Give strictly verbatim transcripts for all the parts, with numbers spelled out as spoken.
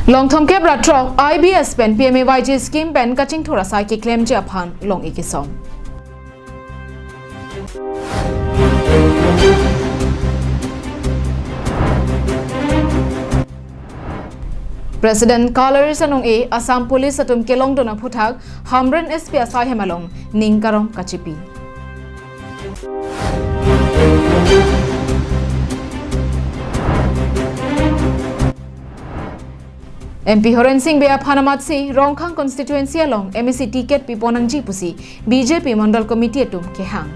Longthomkep ra throk I B S pen P M A Y G scheme pen kachingthur asai keklemji aphan long-ik kesom. President Colors anong-e Assam Police atum kelongdun aphuthak Hamren S P asai hem along ning karong kachipi. M P Horen Sing Bey aphan amatsi Rongkhang constituency along M A C ticket piponangji pusi B J P Mondol Committee atum kehang.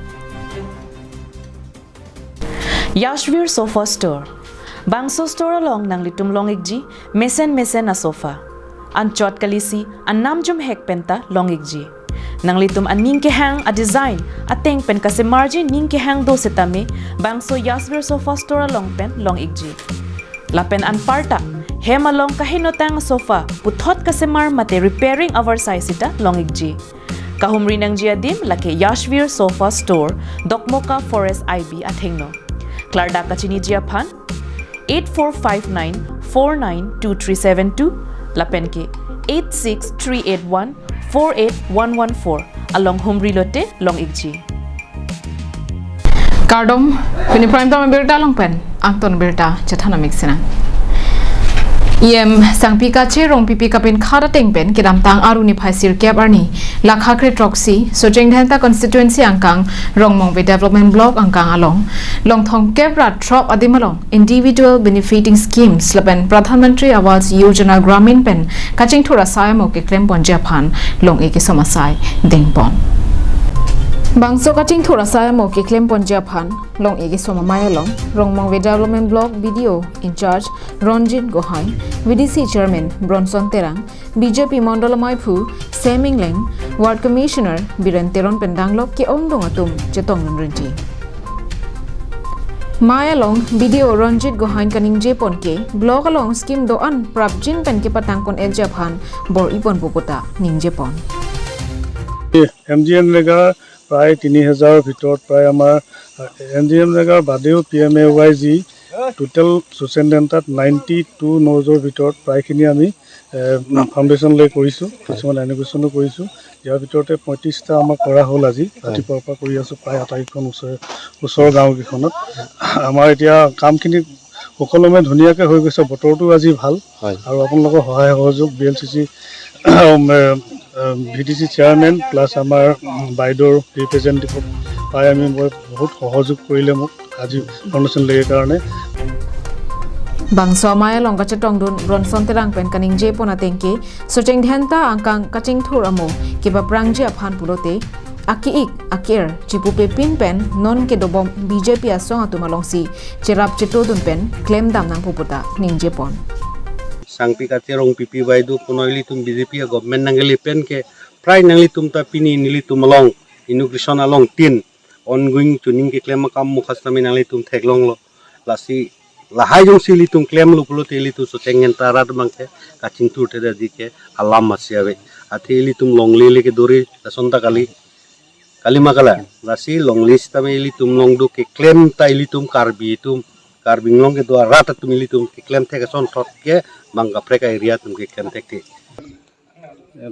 Yashvir Sofa Store. Bangso store along nanglitum long-ikji mesen mesen asofa. Anchot kalisi anam jumhek penta long-ikji. Nanglitum aning kehang adesign ateng pen kasemarji ning kehang do setame bangso Yashvir Sofa Store along pen long-ikji. Lapen anparta hem along kahenotang sofa puthot kasemar mate repairing avarsai sita long-ikji. Kahumri nangji adim lake Yashvir Sofa Store, Dokmoka Forest I B athengno. Klardak kachiniji aphan eight four five nine four nine two three seven two lapen ke eight six three eight one four eight one one four along humri lote long-ikji. Kardom, pini Prime Time abirta along pen angton birta chethan amik sinang. E M Sangpi Kache Rongpipi kapinkhat ateng pen kedamtang Aru niphai sirkep arni, lakha kre throksi, Socheng Dhenta constituency angkang, Rongmongve Development Block angkang along longthomkep ra throk adim along individual benefiting schemes lapen Pradhan Mantri Awas Yojana Gramin pen kachingthur asai amo keklem ponji aphan long-ik kesom asai dengpon. Bangso kachingthur asai amo keklem ponji aphan long-ik kesom amei along Rongmongve Development Block B D O in charge Ronjit Gohain, V D C Chairman Bronson Terang, B J P Mondol amaiphu Sem Engleng, Ward Commissioner Biren Teron pen danglok ke-ongdung atum chetongdun rinti. Mei along B D O Ronjit Gohain kaningje pon ke block along scheme do-an prapjin pen kepatang pon-ikji aphan bor-i ponpo puta ningje pon. MGNREGA প্ৰায় তিনি হাজাৰৰ ভিতৰত প্ৰায় আমাৰ, আ, M G N ৰেগাৰ বাদেও P M A Y G total চোচেন ডেণ্টাত নাইণ্টি টু নজৰ ভিতৰত প্ৰায়খিনি আমি, এ, ফাউণ্ডেশ্যন লে কৰিছোঁ, কিছুমান ইনগ্ৰেশ্যনো কৰিছোঁ। ইয়াৰ ভিতৰতে পঁয়ত্ৰিশটা আমাৰ কৰা হ'ল আজি, হয়। ৰাতিপুৱাৰ পৰা কৰি আছোঁ, প্ৰায় আটাইকেইখন ওচৰ, ওচৰৰ গাঁওকেইখনত। আমাৰ এতিয়া কামখিনি সুকলমে ধুনীয়াকৈ হৈ গৈছে, বতৰটো আজি ভাল। হয়। আৰু আপোনালোকৰ সহায় সহযোগ, বি এল চি চি, উম, এ, এ, V D C chairman plus আমাৰ, উম, বাইদেউৰ ৰিপ্ৰেজেণ্টেটিভক পাই আমি, মই বহুত সহযোগ কৰিলে মোক আজি ফাউণ্ডেশ্যন লেৰ কাৰণে। Bangso amei along kachetongdun Bronson Terang pen kaningje pon ateng ke, Socheng Dhenta angkang kachingthur amo kepaprangji aphan pulote, aki-ik, aker, chipupepin pen non kedobom B J P asong atum alongsi cherap chetodun pen klemdam nangpo puta ningje pon. Sangpi Kache Rongpipi baideo puno ilitum B J P a government nangle pen ke prai nanglitum ta pini nelitum along inauguration along tin ongoing chuning keklem akam mukhas tame nanglitum theklonglo. Lasi lahai jongsi ilitum klemlo pulote ilitum Socheng Dhenta arat abangke kachingthur theda dike alam masi ave. Athe ilitum longle le kedore lason ta kali. Kali ma kali. Lasi longle sitame ilitum longdo keklem ta ilitum Karbi atum, Karbi Anglong kedo arat atum ilitum keklem thek asonthot ke bang kaprek a-area atum keklem thekthe.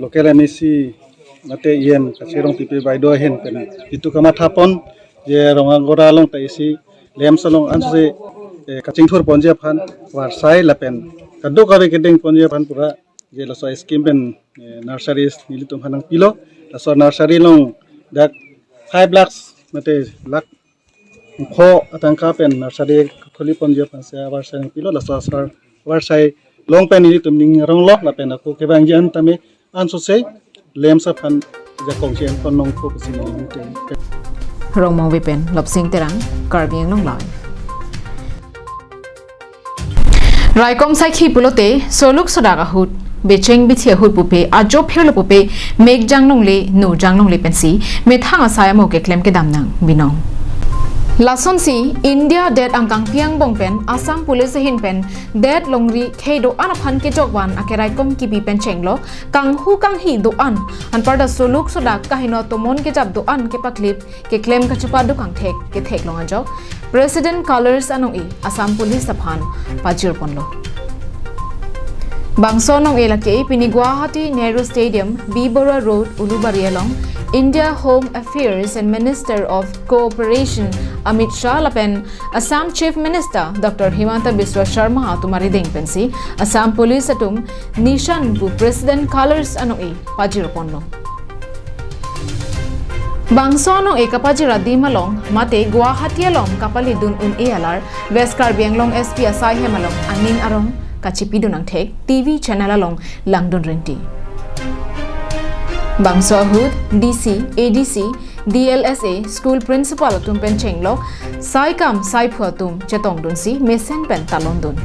Local M A C mate E M Kache Rongpipi baideo ahin pen itum kamatha pon je Rong Agora along ta isi lamps along ansi, eh, kachingthur ponji aphan varsai lapen kadokave kedeng ponji aphan pura je laso scheme pen, eh, nurseries nelitum aphan nangpilo, laso nursery along dak five lakhs mate lakh pho atangka pen nursery khuli ponji aphan si avarsai nangpilo, laso asar avarsai along pen nelitum ning aronglo lapen ako kevangji an tame ansose lamps aphan jakong chen pon nangpo pusi nelitum. Rongmongve pen Lopsing Terang, Karbi Anglong Live. Raikom saikhi pulote, soluk sodak ahut, becheng bithi ahut pupe, ajo phirlo pupe, mek jangnongle, nu jangnongle pensi, methang asai amo keklem kedam nang binong. Lasonsi, India det angkang pi angbong pen, Assam Police ahin pen, det longri khei do-an aphan kejokvan akeraikom kipi pen chenglo, kanghu kanghi do-an, anparta soluk sodak kaheno tomon kejap do-an kepaklip, keklem kachepaduk angthek ketheklong ajok, President Colors anong-e Assam Police aphan pajir ponlo. Bangso anong-e lake pini Guwahati Nehru Stadium, B Borua Road, Ulubari along India Home Affairs and Minister of Cooperation Amit Shah lapen Assam Chief Minister Doctor Himanta Biswa Sarma atum arideng pensi Assam Police atum Nishan pu President Colors anong-e pajirponlo. Bangso anong-e kapajir adim along mate Guwahati along kapalidun un-e alar West Karbi Anglong S P asai hem along aning arong kachipidun angthek T V channel along langdun rinti. Bangso ahut D C, A D C, D L S A, school principal atum pen chenglok saikam saiphu atum chetongdunsi mesen pen talondun.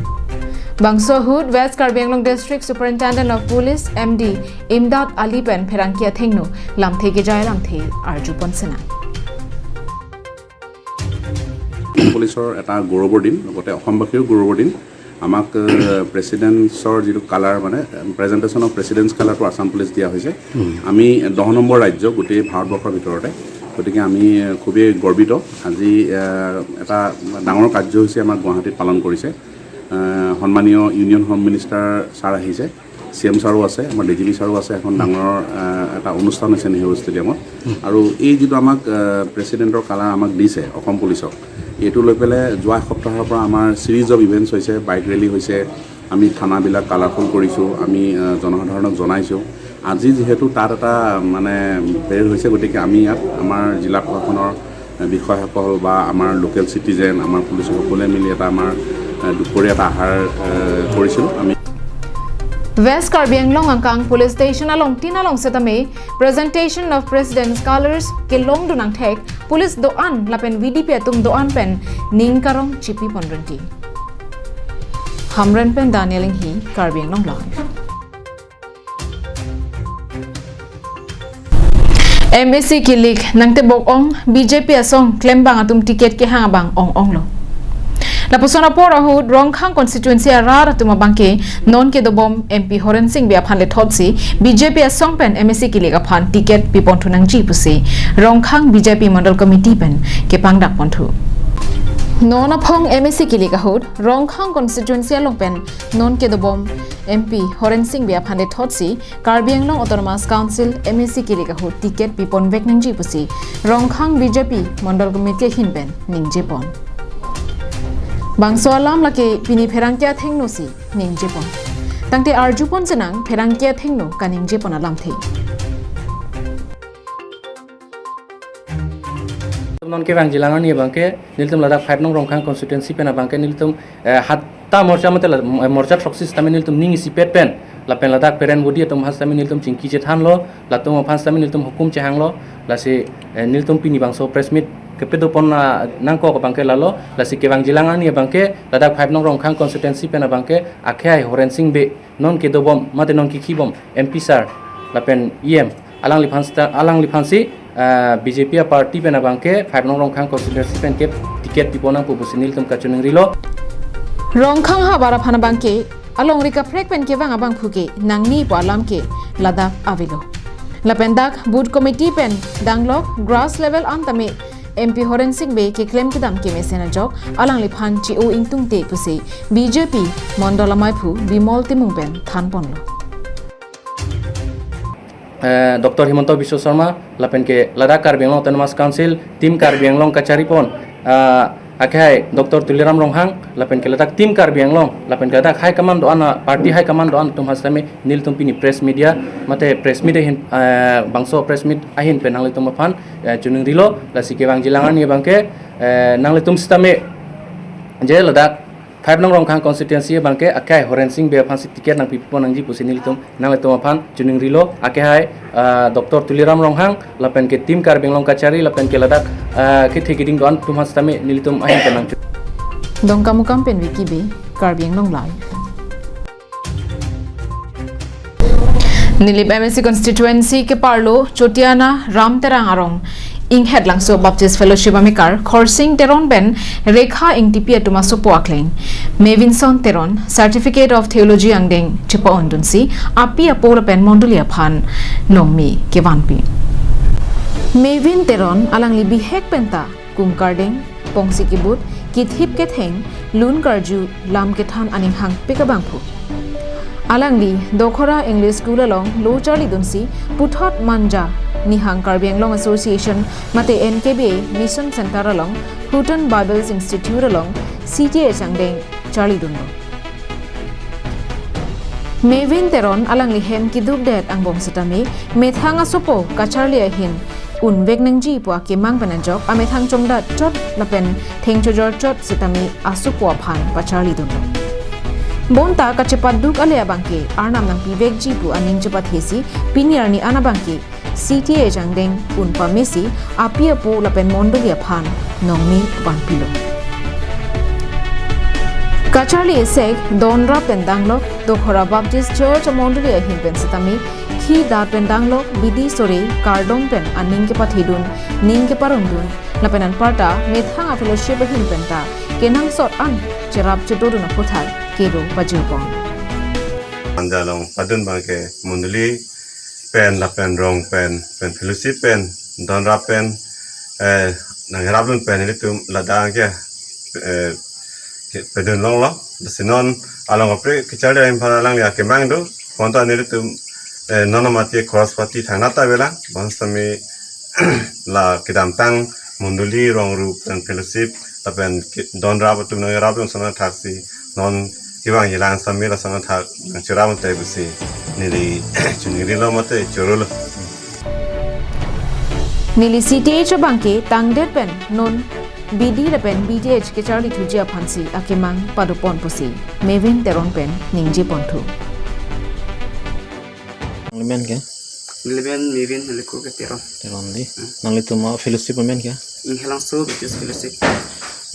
Bangso ahut West Karbi Anglong District Superintendent of Police M D Imdad Ali pen pherangke athengno lamthe kejai lamthe arjupon sena. পুলিচৰ এটা গৌৰৱৰ দিন, লগতে অসমবাসীৰো গৌৰৱৰ দিন। আমাক প্ৰেচিডেণ্টছৰ যিটো কালাৰ, মানে প্ৰেজেণ্টেশ্যন অফ প্ৰেচিডেণ্টছ কালাৰটো আছাম পুলিচ দিয়া হৈছে। আমি দহ নম্বৰ ৰাজ্য গোটেই ভাৰতবৰ্ষৰ ভিতৰতে, গতিকে আমি খুবেই গৰ্বিত। আজি আহ, এটা ডাঙৰ কাৰ্যসূচী আমাৰ গুৱাহাটীত পালন কৰিছে। আহ, সন্মানীয় ইউনিয়ন হোম মিনিষ্টাৰ ছাৰ আহিছে, চি এম ছাৰো আছে, আমাৰ ডি জি পি ছাৰো আছে। এখন ডাঙৰ আহ, এটা অনুষ্ঠান হৈছে নেহেৰু ষ্টেডিয়ামত। আৰু এই যিটো আমাক আহ, প্ৰেচিডেণ্টৰ কালাৰ আমাক দিছে অসম পুলিচক, এইটো লৈ পেলাই যোৱা এসপ্তাহৰ পৰা আমাৰ ছিৰিজ অফ ইভেণ্টছ হৈছে, বাইক ৰেলী হৈছে, আমি থানাবিলাক কালাৰফুল কৰিছোঁ, আমি আহ, জনসাধাৰণক জনাইছোঁ। আজি যিহেতু তাত এটা মানে পেৰেড হৈছে, গতিকে আমি ইয়াত আমাৰ জিলা প্ৰশাসনৰ বিষয়াসকল বা আমাৰ লোকেল চিটিজেন, আমাৰ পুলিচ সকলোৱে মিলি এটা আমাৰ আহ, দুপৰীয়া এটা আহাৰ আহ, কৰিছিলোঁ আমি। West Karbi Anglong angkang police station along tin along setame presentation of president's colors kelongdun angthek police do-an lapen V D P atum do-an pen ning karong chipipon rinti. Hamren pen Daniel Inghi, Karbi Anglong Live. M A C kilik nangtebok ong, B J P asong klembang atum ticket kehang abang ong-onglo. Lapuson apor ahut Rongkhang constituency arat atum abangke non kedobom M P Horen Sing Bey aphan lethotsi B J P asong pen M A C kilik aphan ticket piponthu nangji pusi Rongkhang B J P Mandal Committee pen kepangdakponthu. Non aphong M A C kilik ahut Rongkhang constituency along pen non kedobom M P Horen Sing Bey aphan lethotsi Karbi Anglong Autonomous Council M A C kilik ahut ticket piponvek nangji pusi Rongkhang B J P Mandal Committee ahin pen ningjepon. Bangso alam lake pini pherangke athengno si ningjepon. Tangte arjupon senang pherangke athengno kaningjepon alamthe. Non kevangjilang arni abangke nelitum ladak five nong Rongkhang constituency pen abangke nelitum eh, hatta morcha mate la- eh, morcha throksi sitame nelitum ning isipet pen lapen ladak parent body atum aphan sitame nelitum chingki chethanlo, latum aphan sitame nelitum hukum chehanglo, lasi eh, nelitum pini bangso press meet kepedopon na nangkok abangke lalo, lasi kevangjilang arni abangke ladak five nong Rongkhang constituency pen abangke akhai Horen Sing Bey non kedobom mate non kekhibom M P sir lapen E M alangliphan sita- alangliphansi ah, B J P aparty pen abangke five nong Rongkhang constituency pen ke ticket piponang pu pusi nelitum kachiningrilo. Rongkhang havar aphan abangke alongri kaprek pen kevang abangphu ke nangnepo alam ke ladak avelo. Lapen dak booth committee pen danglok grass level an tame M P Horen Sing Bey keklem kedam kemesen ajok alangliphan chi-o ingtungte pusi B J P Mandal amaiphu Bimol Timung pen thanponlo. Eh, Doctor Himanta Biswa Sarma lapen ke ladak Karbi Anglong Autonomous Council, Team Karbi Anglong kacharipon ah, akhai Doctor Tuliram Ronghang lapen ke ladak Team Karbi Anglong lapen ke ladak high command do-an, party high command do-an atum aphan sitame nelitum pini press media mate press meet ahin eh, bangso press meet ahin pen nanglitum aphan eh, chiningrilo, lasi kevangjilang arni abangke eh, nanglitum sitame je ladak five nong Rongkhang constituency abangke akhai Horen Sing Bey aphansi ticket nangpiponangji pusi nelitum nanglitum aphan chiningrilo, akhai ah, Doctor Tuliram Ronghang lapen ke Team Karbi Anglong kachari lapen ke ladak ah, kethe keding do-an atum aphan sitame nelitum ahin pen nangchi- Dongkamukam pen Vicky Bey, Karbi Anglong Live. Nilip M A C constituency keparlo Chotiana Ram Terang arong Inghet Langso Baptist Fellowship amekar Khorsing Teron pen Rekha Ingtipi atum asopo akleng Mevinson Teron Certificate of Theology angdeng chepa-ondunsi api apo lapen mondoli aphan longmi kevanpi. Mevin Teron alangli bihek penta kum kardeng, pongsi kibut, kithip ketheng, lun karju, lam kethan aning hangpik abangphu. Alangli Dokhora English School along lo charlidunsi puthot Manja Nihang Karbi Anglong Association mate N K B A Mission Center along Huton Bibles Institute along C T A angdeng charlidunlo. Mevin Teron alangli hem keduk det angbong setame methang asopo kacharli ahin unvek nangji pu akemang pen ajok amethang chongdat chot lapen thengchojor chot setame asopo aphan pacharlidunlo. Bonta kachepaduk ale abangke Arnam nangpivekji pu aning chepathesi pini arni an abangke C T A angdeng un pamesi api apo lapen mondoli aphan nongni vanpilo. Kacharli esek donrap pen danglok Dokhora Baptist Church amondoli ahin pen setame khi dat pen danglok bidi sore kardom pen aning kepathedun, ning keparongdun lapen anparta methang a fellowship ahin penta kenangsot an cherap chedodun aphuthak kedo pajirpon. Manja along padun abangke mondoli pen lapen rong pen pen fellowship pen donrap pen, eh, nangraplun pen ilitum ladak ke, eh, ke-, padun longlo. Lasi non along apre kacharli ahin aphan alangli akemang do. Bonta nelitum, eh, non mati cross party thangnat avelang. Bonsitame la kedamtang mondoli rong rup pen fellowship lapen ke-, donrap atum nangraplun ason athaksi non kevang yelang sitame lason athak nangcherap te pusi neli chungrilo mate chorolo. Neli C T A abangke tangdet pen non B D lapen B T H kacharlithuji aphansi akemang padopon pusi Mevin Teron pen ningjeponthu. Nangli men ke? Neli men Mevin, neli ako ke Teron. Teron di. Hmm. Nanglitum a fellowship men ke? Inghelangso Baptist Fellowship.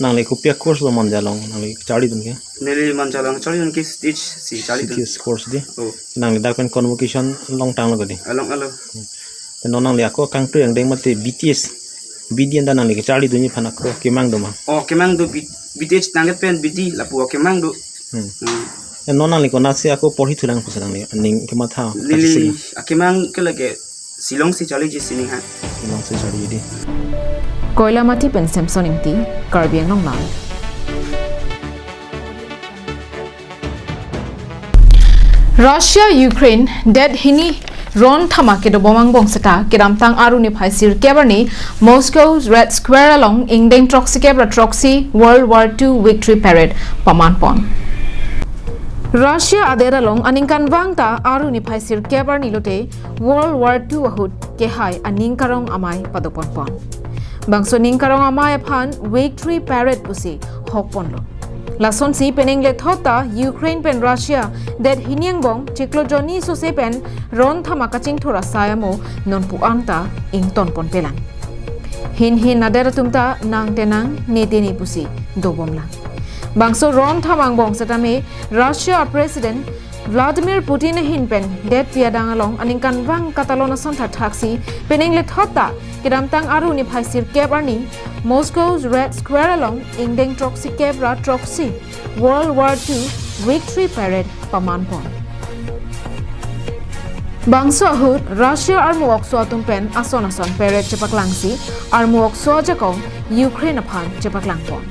Nangli kopi a course lo Manja along, nangli charlidun ke? Neli Manja along charlidun ke C T H si charlidun. C T H course di. Oh. Nangli dak pen convocation longtanglo ke di? Along alo. Te non nangli ako country angdeng mate B T H, B D anta nangli kacharlidunji aphan ako kemang do ma? Oh, kemang do B-, B T H tangdet pen B D lapu kemang do. Hmm. Hmm. E non nangli konatsi ako porhi thulang pusi nangli ning kematha? Neli, kasi akemang ke lake Shillong si charliji sining ha. Shillong si charliji di. Koilamati pen Samson Ingti, Karbi Anglong Live. Russia Ukraine det hini ron thama kedobom angbong seta kedamtang Aru niphai sirkep arni Moscow Red Square along ingdeng throksi kep ra throksi World War Two Victory Parade pamanpon. Russia adet along aningkanvang ta Aru niphai sirkep arni lote World War Two ahut kehai aning karong amei padoponpon. Bangso ning karong amei aphan Victory Parade pusi hokponlo. Lasonsi penang lethot ta Ukraine pen Russia det hini angbong chiklo jonni sose pen ron thama kachingthur asai amo nonpu-an ta ingtonponpelang. Hin hin adet atum ta nang te nang ne te ne pusi dobomlang. Bangso ron thama angbong setame Russia President Vladimir Putin ahin pen detpi adang along aningkanvang katalon ason thakthaksi penang lethot ta kedamtang Aru niphai sirkep arni Moscow Red Square along ingdeng throksi kep ra throksi World War Two Victory Parade pamanpon. Bangso ahut Russia armu okso atum pen ason ason parade chepaklangsi armu okso ajakong Ukraine aphan chepaklangpon.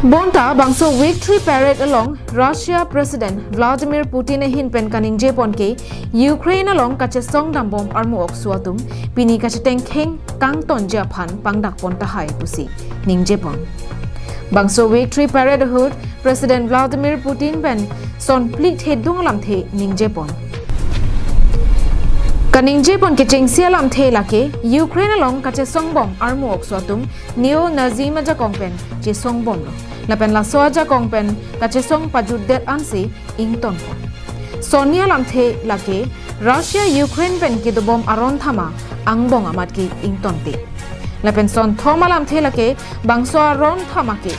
Bonta bangso Victory Parade along Russia President Vladimir Putin ahin pen kaningjepon ke Ukraine along kachesong dambom armu okso atum pini kachetengkheng kangtonji aphan pangdakpon tahai pusi ningjepon. Bangso Victory Parade ahut President Vladimir Putin pen son phli thedung alamthe ningjepon. Kaningjepon kechengsi alamthe lake Ukraine along kachesongbom armu okso atum neo-Nazi ajakong pen chesongbomlo. Lapen laso ajakong pen kachesong pajutdet ansi ingtonpon. Sonni alamthe lake Russia Ukraine pen kedobom aron thama angbong amat ke ingtonte. Lapen sonthom alamthe lake bangso aron thama ke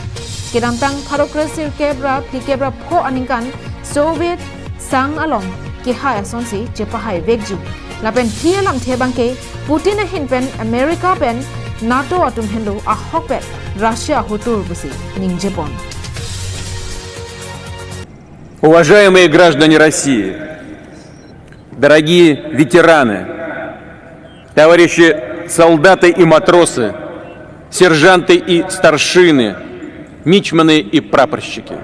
kedamtang pharo kre sirkep ra phlikep ra pho aningkan Soviet sang along kehai asonsi chepahaivekji. Lapen phli alamthe abangke Putin ahin pen America pen NATO atum henlo ahokpet Russia ahotur pusi ningjepon. Уважаемые граждане России, дорогие ветераны, товарищи солдаты и матросы, сержанты и старшины, мичманы и прапорщики.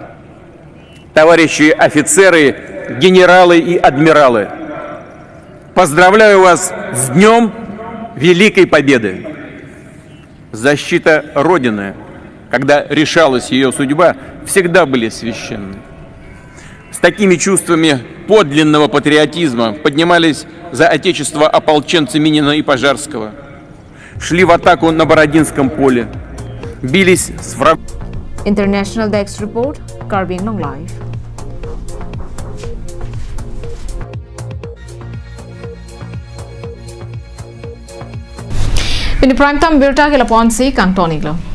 Товарищи офицеры, генералы и адмиралы, поздравляю вас с Днём Великой Победы! Защита Родины, когда решалась её судьба, всегда были священны. С такими чувствами подлинного патриотизма поднимались за Отечество ополченцы Минина и Пожарского, шли в атаку на Бородинском поле, бились с врагом. International Desk Report, Karbi Anglong Live. Pini Prime Time Birta ke lapu-ansi kangton-iklo.